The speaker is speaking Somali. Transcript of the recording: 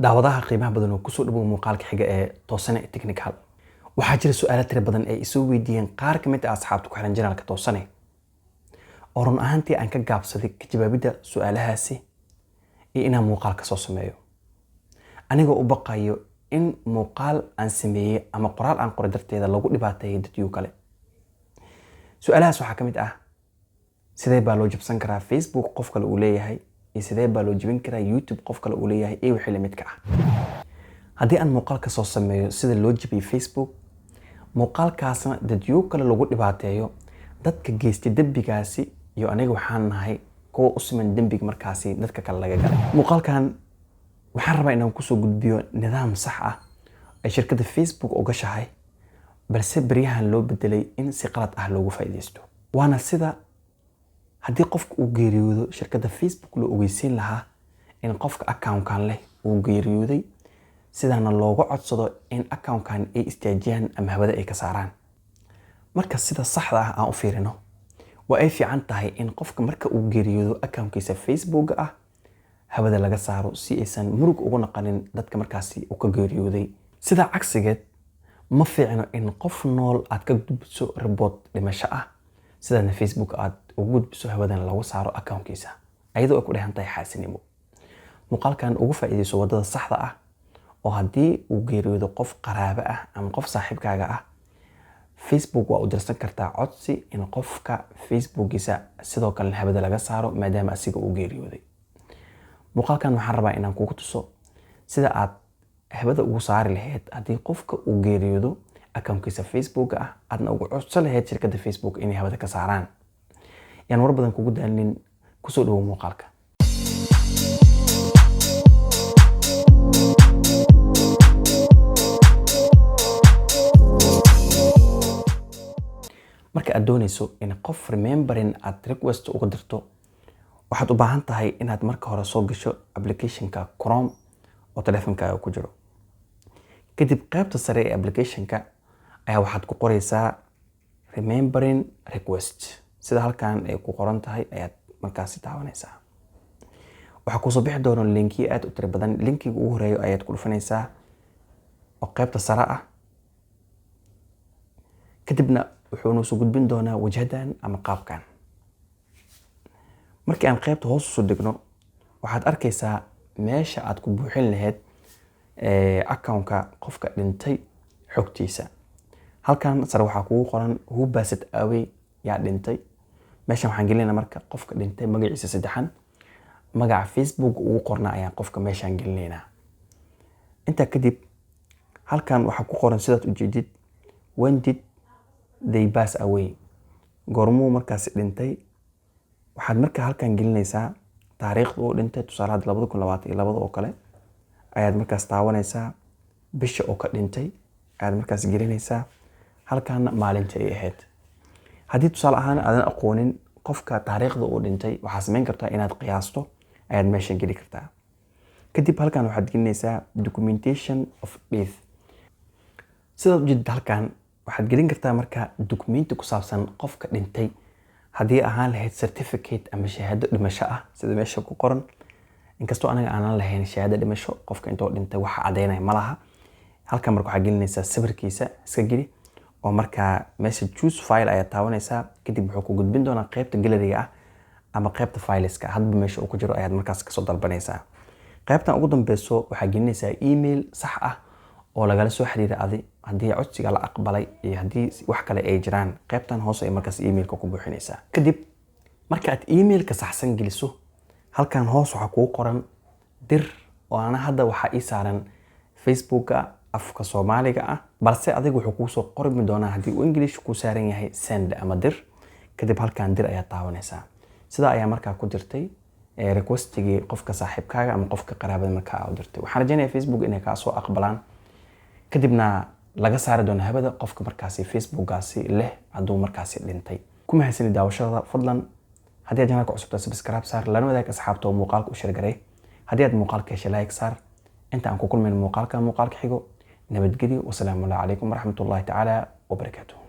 Daawadaha qiimaha badan oo kusoo dhawow muuqaalka xiga ee Toosane Technical. Waxaa jira su-aalo tiro badan ee isoo weydiiyeen qaar ka mid ah asxaabta ku xiran channelka Toosane, oo run ahaantii aan ka gaabsaday ka jawaabidda su-aalahaasi iyo inaan muuqaal ka soo sameeyo, anigoo u baqayo in muuqaal aan sameeyey ama qoraal aan qoray darteeda lagu dhibaateeyay dadyo kale. Su-aalahaas waxaa ka mid ah: sidee baa loo jabsan karaa Facebook qof kale uu leeyahay, iyo sidee baa loo jebin karaa YouTube qof kale uu leeyahay, iyo wixii lamidka ah? Haddii aan muuqaal ka soo sameeyo sida loo jebiyey Facebook, muuqaalkaasna dadyo kale lagu dhibaateeyo, dadka geystay dembigaasi iyo aniga waxaan nahay kuwa u siman dembiga markaasi dadka kale laga galay. Muuqaalkan waxaan rabaa inaan kusoo gudbiyo nidaam sax ah ay shirkadda Facebook ogashahay, balse beryahan loo bedelay in si qalad ah loogu faa'iidaysto. Waana sida haddii qofka uu geeriyoodo shirkadda Facebook loo ogeysiin lahaa in qofka accountkan leh uu geeriyooday, sidaana looga codsado in accountkan ay istaajiyaan ama hawada ay ka saaraan. Marka sida saxda ah aan u fiirino, waa ay fiican tahay in qofka marka uu geeriyoodo accountkiisa Facebook ah hawada laga saaro, si aysan murug ugu naqanin dadka markaasi uu ka geeriyooday. Sida cagsigeed, ma fiicno in qof nool aad ka gudbiso report dhimasho ah, sidaana Facebook aad ugu gudbiso hawadana lagu saaro accountkiisa, ayadoo ay ku dhehan tahay xaasinimo. Muuqaalkan ugu faa'iidayso wadada saxda ah oo haddii uu geeriyoodo qof qaraabo ah ama qof saaxiibkaaga ah, Facebook waa u dirsan kartaa codsi in qofka Facebookiisa sidoo kalena hawada laga saaro maadaama asiga uu geeriyooday. Muuqaalkan waxaan rabaa inaan kugu tuso sida aad hawada ugu saari lahayd haddii qofka uu geeriyoodo accountkiisa Facebook ah, aadna ugu codsan lahayd shirkadda Facebook inay hawada ka saaraan. Yaan war badan kugu daalinin, kusoo dhawow muuqaalka. Marka aad dooneyso in qof remembering aad request uga dirto, waxaad u baahan tahay inaad marka hore soo gasho applicationka Chrome oo taleefankaaga ku jiro. Kadib qaybta sare ee applicationka ayaa waxaad ku qoreysaa "remembering request". Sida halkan ay ku qoran tahay ayaad markaasi taabanaysaa. Waxaa kusoo bixi doona linkiyo aad u tiro badan. Linkiga ugu horeeyo ayaad ku dhufanaysaa oo qaybta sare ah. Kadibna wuxuu noo soo gudbin doonaa wajhadan ama qaabkan. Markii aan qaybta hoos usoo degno, waxaad arkaysaa meesha aad ku buuxin lahayd accountka qofka dhintay xogtiisa. Halkan sare waxaa kugu qoran "Who passed away", yaa dhintay. Meeshan waxaan gelinaynaa marka qofka dhintay magaciisa saddexan. Magaca Facebook ugu qorna ayaan qofka meeshaan gelinaynaa. Intaa kadib halkan waxaa ku qoran, sidaad ujeedid, "When did they pass away?", goormuu markaasi dhintay. Waxaad marka halkan gelinaysaa taariikhda uu dhintay. Tusaale hadda 2022 oo kale ayaad markaas taabanaysaa. Bisha oo ka dhintay ayaad markaas gelinaysaa halkaana, maalinta ay ahayd. Haddii tusaale ahaan aadan aqoonin qofka taariikhda uu dhintay, waxaad samayn kartaa inaad qiyaasto ayaad meeshan geli kartaa. Kadib halkan waxaad gelinaysaa "documentation of death". Sidaad ujeedid, halkan waxaad gelin kartaa marka documenti ku saabsan qofka dhintay, haddii ahaan lahayd certificate ama shahaado dhimasho ah sida meesha ku qoran. Inkastoo anaga aanan lahayn shahaado dhimasho, qofka intoo dhintay waxa caddeynaya ma laha. Halkan marka waxaad gelinaysaa sawirkiisa, iska geli oo markaa meesha "choose file" ayaad taabanaysaa. Kadib wuxuu ku gudbin doonaa qaybta galleryga ah ama qaybta fileska, hadba meesha uu ku jiro ayaad markaas kasoo dalbanaysaa. Qaybtan ugu dambeyso waxaad gelinaysaa email sax ah oo lagala soo xiriira adi haddii codsiga la aqbalay iyo haddii wax kale ay jiraan. Qaybtan hoose ay markaas emailka ku buuxinaysaa. Kadib marka aad emailka saxsan geliso, halkan hoos waxaa kugu qoran "dir", oo ana hadda waxaa ii saaran Facebooka afka Soomaaliga ah, balse adiga wuxuu kuu soo qormi doonaa haddii uu English kuu saaran yahay "send" ama "dir". Kadib halkan "dir" ayaad taabanaysaa. Sidaa ayaa markaa ku dirtay requestigii qofka saaxiibkaaga ama qofka qaraabada markaa u dirtay. Waxaan rajeynaya Facebook inay kaa soo aqbalaan, kadibna laga saari doono hawada qofka markaasi Facebookgaasi leh hadduu markaasi dhintay. Ku mahadsani daawashada. Fadlan haddii aad channelka cusubta, subscribe saar, lana wadaag asxaabta oo muuqaalka u share garay. Haddii aad muuqaalka heshay, like saar. Inta aan ku kulmayn muuqaalka muuqaalka xigo, nabadgelyo. Wasalaamu calaykum waraxmatullahi tacaala wabarakaatuh.